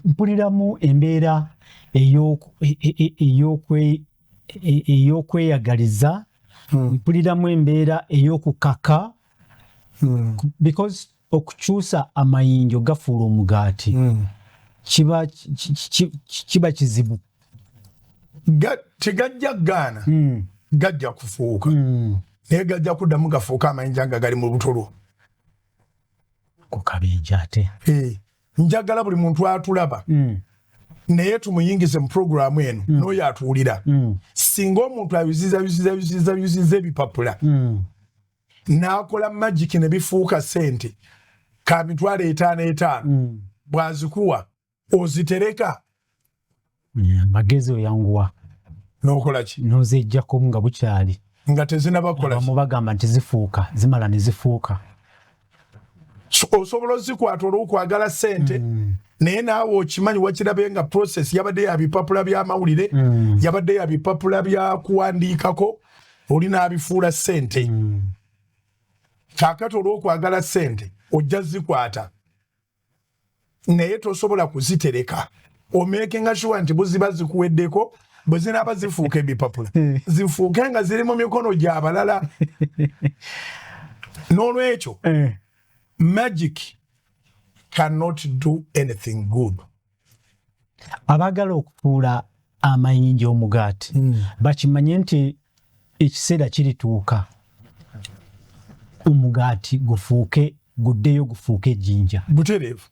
Mpuliramu embeera ey'okweyagaliza. Mpuliramu embeera ey'okukaka because okukyusa amayinja ogafuula omugaati kiba kizibu. Tegajja gaana, gajja kufuuka, naye gajja kuddamu gafuuka amayinja nga gali mu butolwo. Ku kabenje ate. Njagala buli muntu atulaba, naye tumuyingize mu puroguramu eno, n'oyo atuwulira. Singa omuntu ayuziza yuziza yuziza yuziza ebipapula n'akola magic ne bifuuka sente ka 50,000 50, bw'azikuwa ozitereka? Amagezi oyanguwa. N'okola ki? N'ozejjako nga bukyali. Nga tezinaba kukola ki? Abamu bagamba nti zifuuka, zimala ne zifuuka. So, osobola ozikwata olw'okwagala sente, naye naawe okimanyi, wakirabe nga process yabadde ya bipapula by'amawulire, yabadde ya bipapula bya kuwandiikako, oli n'abifuula sente. Kaakati olw'okwagala sente ojja zikwata, naye tosobola kuzitereka. Omakinga sure nti buziba zikuweddeko, bwe zinaaba zifuuka ebipapula, zifuuke nga ziri mu mikono gy'abalala. N'olwekyo magic cannot do anything good. Abaagala okufuula amayinja omugaati bakimanye nti ekiseera kirituuka omugaati gufuuke, guddeyo gufuuke ejjinja. Butereevu.